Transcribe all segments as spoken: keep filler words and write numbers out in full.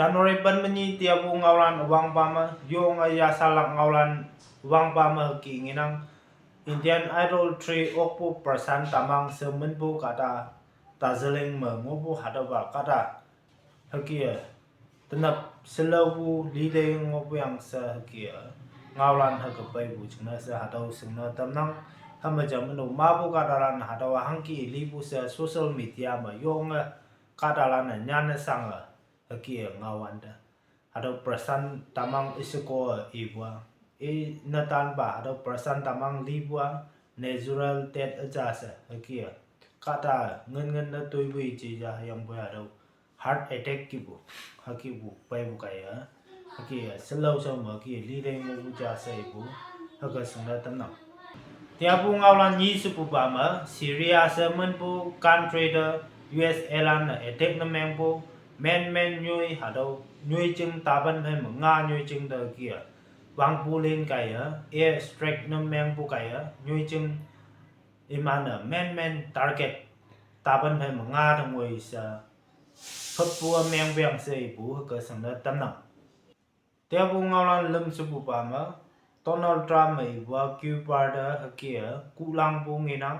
January pen menyi tiapu ngaolan wangpa me, yong a yasalak ngaolan wangpa me hüke ngenang. Indian Idol three okpu Prasanth Tamang she minpu kahta Darjeeling me ngohpu hatüopa kahta hüke tenap shelaupu lite ngohpu yang she hüke ngaolan hüke peipu jingne she hatüo shingne tamnang. Hüme jam no mapu kahtalan hatüowa hangke lipu she social media me yonge kahtalan-e nyanne shange hüke ngaowante. Hatüo Prasanth Tamang isheko ipu-a, i netanpa hatüo Prasanth Tamang lipu-a natural death üja she hüke kahta ngin ngin ne toipoi jeja hüyangpoi hatüo heart attack kihpu, hükepu peipu kaiye, hüke shelao shao me hüke lite ngohpu ja she ipu hüke shingne tamnang. Tiapu ngaolan nyi shepupa me Syria she minpu country te U S A lan-e attack ne mengpu, men men nyoi hatüo nyoijing tapan phei me nga nyoijing te hüke wangpu lin kaiye air strike ne mengpu kaiye nyoijing iman-e men men target tapan phei me nga te ngoi she phüppu-a mengpeang she ipu hüke shingne tamnang. Tiapu ngaolan lüm shepupa me Donald Trump me ipu-a Cuba te hüke kuhlangpu ngenang.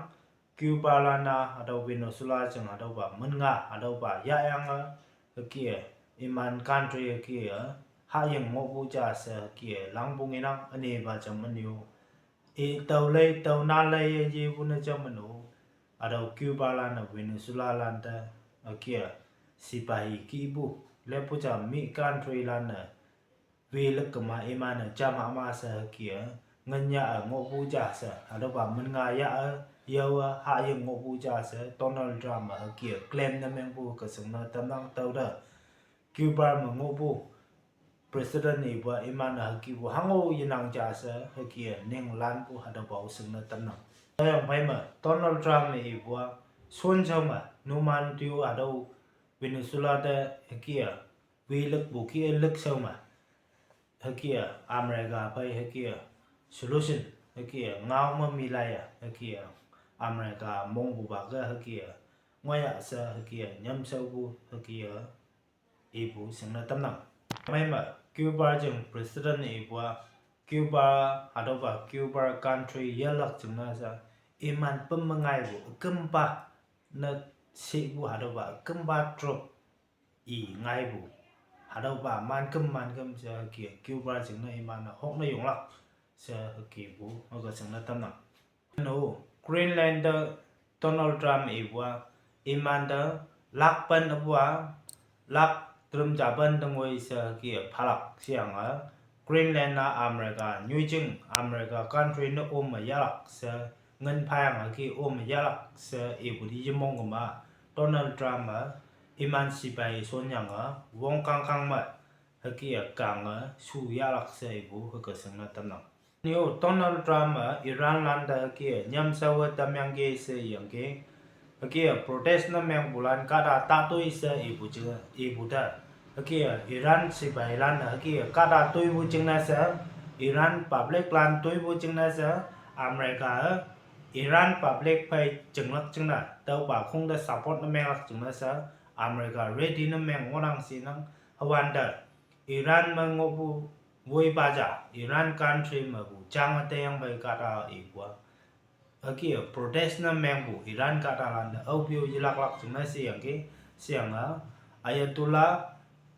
Cuba lan-a hatüo Venezuela jing hatüopa min nga hatüopa yahyange hüke iman country hüke hahying ngohpu ja she hüke langpu ngenang. Ünepa jam ünyo i tao lei tao na lei ye yepu ne jam üno. Hatüo Cuba lan-e Venezuela lante hüke sipahi kihpu leppu ja mi country lan-e welük kema iman-e jam hama she hüke nginya-e ngohpu ja she hatüopa min nga yah-e yaowe hahying ngohpu ja she Donald Trump me hüke claim ne mengpu hüke shingne tamnang. Tüote Cuba me ngohpu President ipu-a iman-e hükepu hango yenang ja she hüke ninglanpu hatüopa-o shingne tamnang. Hüyangphei me Donald Trump me ipu-a shonshao me numan tüo hatüo Venezuela te hüke welükpu kih-e lükshao me hüke America phei hüke solution hüke ngao me milaiye hüke America mongpupa ke hüke ngoiya she hüke nyamshaopu hüke ipu shingne tamnang. Mei me Cuba jing President ipu-a Cuba hatüopa Cuba country yelak jingne she iman püm me ngaipu ükümpa ne shipu hatüopa ükümpa troop i ngaipu hatüopa manküm manküm she hüke Cuba jingne iman-e hokne yonglak she hükepu hüke shingne tamnang. No Greenland te Donald Trump ipu-a imante lak pen üpu-a lak trüm ja pen te ngoi she hüke phalak sheyange Greenland-a America nyoijing America country ne ome yahlak she ngin phayange hüke ome yahlak she ipu te yemong kema Donald Trump-e iman sipai shonyange wong kangkang me hüke kange shu yahlak she ipu hüke shingne tamnang. Nyo Donald Trump-e Iran lante hüke nyamshaowe tamyangki she yangki hüke protest ne mengpulan kahta tatoi she ipu je ipu te hüke Iran sipailan-e hüke kahta toipu jingne she Iran public lan toipu jingne she America-e Iran public phei jinglak jingne tüopa khongte support ne menglak jingne she America ready ne meng ngohnang shinang. Hüwante Iran me ngohpu woipa ja Iran country mepu jange teyangpei kahta ipu-a hüke protest ne mengpu Iran kahtalan-e aope-o yelaklak jingne sheyangki sheyange Ayatollah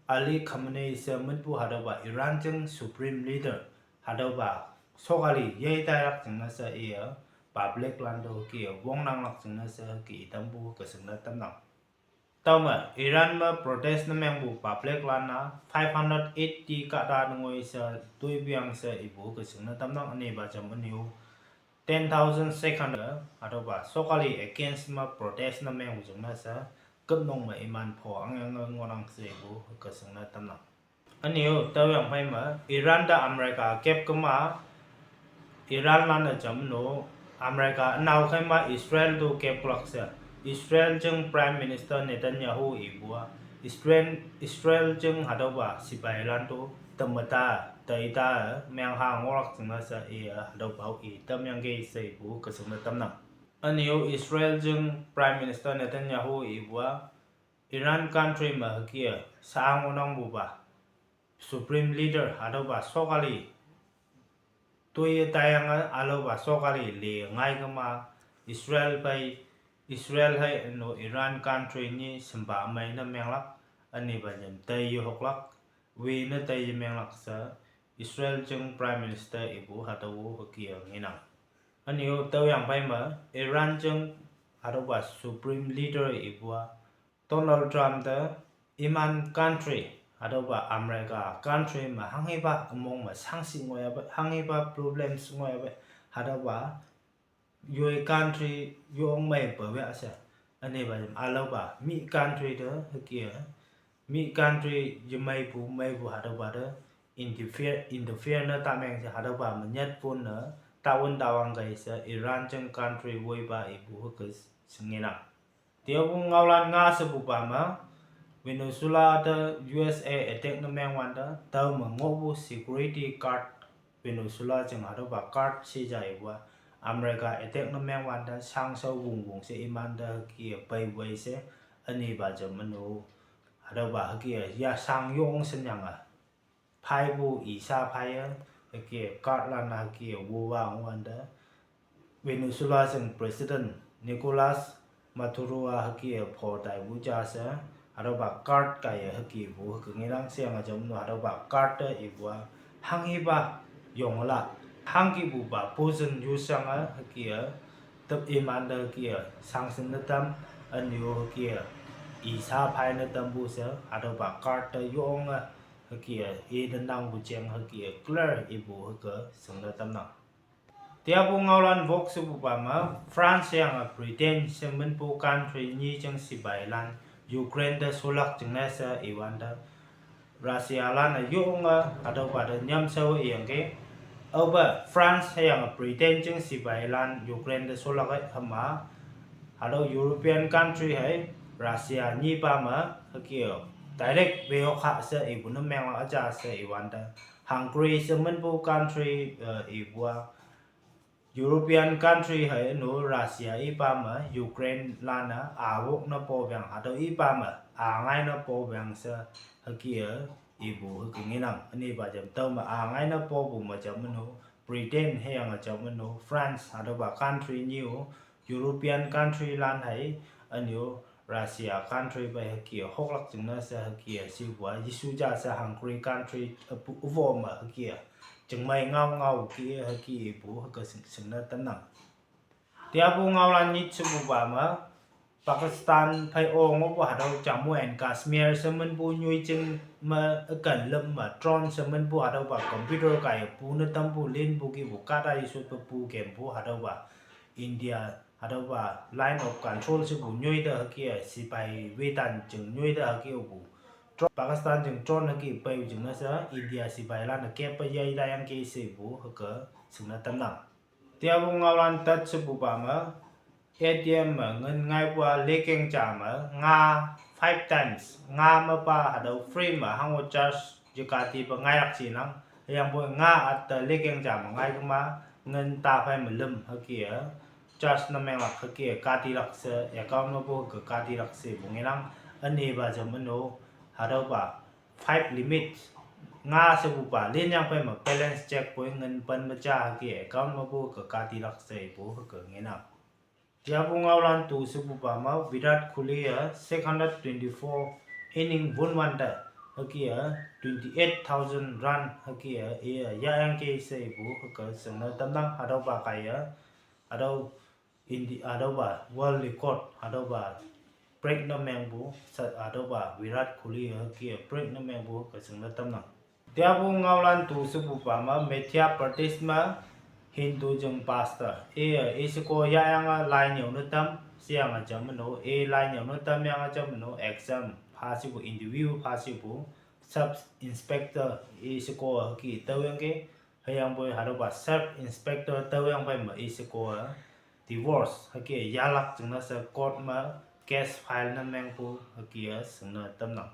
Ali Khamenei she minpu hatüopa Iran jing supreme leader hatüopa sokali yei tailak jingne she iye public lan to hüke wongnanglak jingne she hüke itampu hüke shingne tamnang. Tüome Iran me protest ne mengpu public lan-a five hundred eighty kahta ne ngoi she toipeang she ipu hüke shingne tamnang. Ünepa jam ünyo ten thousand six hundred hatüopa sokali against me protest ne mengpu jingne she küpnong me iman pho angyange ngohnang she ipu hüke shingne tamnang. Ünyo tüoyangphei me Iran te America kep kema Iranlan-e jam no America ünao khei ma Israel to kep kulak she, Israel jing Prime Minister Netanyahu ipu-a Israel, Israel jing hatüopa sipailan to temeta teita-e mengha ngohlak jingne she iye hatüopa-o i tamyangki she ipu hüke shingne tamnang. Ünyo Israel jing Prime Minister Netanyahu ipu-a Iran country me hüke-e, sa-ang onangpupa, Supreme Leader, hatüopa sokali, toiye taiyange ülaopa sokali le ngai kema, Israel phei, Israel hei no Iran country nyi shimpa ümei ne menglak, ünepa jam teiye hoklak, wine teiye menglak she, Israel jing Prime Minister ipu hatüo hüke-e ngenang. Üne-o tüoyang phei me, Iran jing hatüopa Supreme Leader ipu-a, Donald Trump te, iman country, hatüopa America country me hanghipa ümong me shangshi ngoiyape, hanghipa problems ngoiyape, hatüopa yoi country yong meipe we she. Ünepa jam ülaopa, mi country te hüke-e, mi country yemeipu, meipu hatüopa te interfere, interfere ne tameng she hatüopa me nyatpon ne, tawün tawang kei she Iran jing country woipa ipu hüke shingenang. Teapu ngaolan nga shepupa me, Venezuela te U S A attack ne mengwante, tao me ngohpu security guard, Venezuela jing hatüopa guard she ja ipu-a, America attack ne mengwante, shangshao wungwung she imante hüke-e pei wei she, ünepa jam üno, hatüopa hüke-e, ya shang yong shenyange phaipu isa phaiye, hüke-e guard lan-a hüke-e wowa ngohwante, Venezuela jing President Nicolas Maduro-a hüke-e pho taipu ja she, hatüopa guard kaiye hükepu hüke ngenang sheyange jam no hatüopa guard te ipu-a, hanghipa yongla, hangkipupa poison use yange hüke-e, tep imante hüke-e, sanction ne tam, üne-o hüke-e, isa phai ne tampu she, hatüopa guard te yonge, hüke-e, ite nangpu jeng hüke-e, clear ipu hüke shingne tamnang. Teapu ngaolan wok shepupa me, France yange Britain she minpu country nyi jing sipailan, Ukraine te sholak jingne she iwante, Russia lan-e yonge, hatüopa te nyamshao iyangki, aope France hüyange Britain jing sipailan Ukraine te sholak-e hüma, hatüo European country hei, Russia nyipa me, hüke-e, direct weyok ha she ipu ne menglak üja she iwante, Hungary she minpu country, eh, ipu-a, European country hei no Russia ipa me Ukraine lan-e awok ne popeang hatüo ipa me angai ne popeang she hüke-e ipu hüke ngenang. Ünepa jam tüo me angai ne popu me jam no Britain hüyange jam no France hatüopa country nyi-o European country lan hei, üne-o Russia country pei hüke-e hoklak jingne she hüke-e shipu-a, Jesu ja she Hungary country üpu üwo me hüke-e, jingmei ngao ngao ke hüke ipu hüke shing, shingne tamnang. Teapu ngaolan nyit shepupa me, Pakistan phei-o ngohpu hatüo Jammu and Kashmir she minpu nyoijing me üken lüm me drone she minpu hatüopa computer kaiye pu ne tampu linpu kipu kahta yeshotpe pu kempu hatüopa India, hatüopa line of control shepu nyoi te hüke-e, sipai wetan jing nyoi te hüke-e pu. Pakistan jing drone hüke pei jingne she India sipailan-e keppe yei tayangki shepu hüke shingne tamnang. Teapu ngaolan tat shepupa me, A T M me ngin ngaipu-a lekeng ja me nga five times, nga mepa hatüo free me hango charge yekatipe ngailak jinang, hüyangpoi nga atte lekeng ja me ngai kema, ngin taphei me lüm hüke-e, charge ne menglak hüke-e katilak she, account mepu hüke katilak shepu ngenang, ünepa jam no, hatüopa, five limit, nga shepupa, linyang phei me balance check poi ngin pen me ja hüke account mepu hüke katilak she ipu hüke ngenang. Teapu ngaolan tu shepupa me Virat Kohli-e six hundred twenty-four inning wonwante, hüke-e twenty-eight thousand run hüke-e, iye, yahyangki she ipu hüke shingne tamnang hatüopa kaiye, hatüo Indi, hatüopa world record, hatüopa break ne mengpu, sa, hatüopa Virat Kohli hüke-e break ne mengpu hüke shingne tamnang. Teapu ngaolan tu shepupa me Madhya Pradesh me Hindu jing pastor, iye, isheko yahyange lai nyüo ne tam, sheyange jam no, i lai nyüo ne tamyange jam no, exam pha shepu, interview pha shepu, sub inspector, isheko hüke tüoyangki, hüyangpoi hatüopa sub inspector tüoyang phei me isheko-a divorce hüke yahlak jingne she court me case file ne mengpu hüke-e shingne tamnang.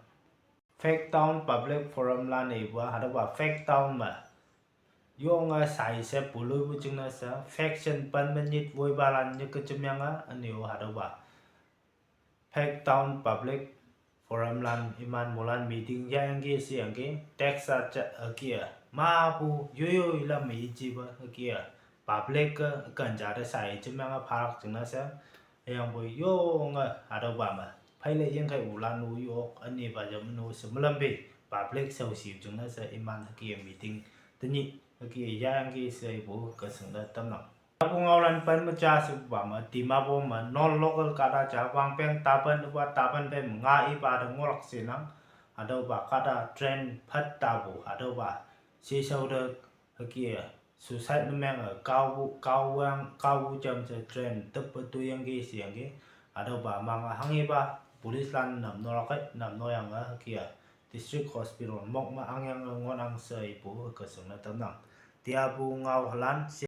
Phek Town Public Forum lan-e ipu-a hatüopa Phek Town me yonge sai she puloipu jingne she faction pen me nyit woipalan nyike jemyange üne-o hatüopa Phek Town Public Forum lan iman molan meeting yayangki sheyangki, text a ja hüke-a, mapu yoyoi lam me ijipa hüke-a, public ke kanja te sai jemyange phalak jingne she, hüyangpoi yonge hatüopa me pheile yengkhei ulan-o yok ünepa jam no she melampe, public shaoshi jingne she iman hüke-a meeting tenyih hüke-a yayangki she ipu ke shingne tamnang. Apu ngaolan pen me ja shepupa me Dimapur me non local kahta ja wangpeng tapan üpa tapan pei me nga ipa te ngohlak shenang, hatüopa kahta train phat tapu hatüopa sheshao te hüke-a suicide ne menge kaopu kaowang kaopu jam she train tüppe toiyangki sheyangki, hatüopa mange hanghepa police lan nam nolak-e nam noyange hüke-a district hospital mok me angyange ngohnang she ipu hüke shingne tamnang. Tiapu ngao hülan she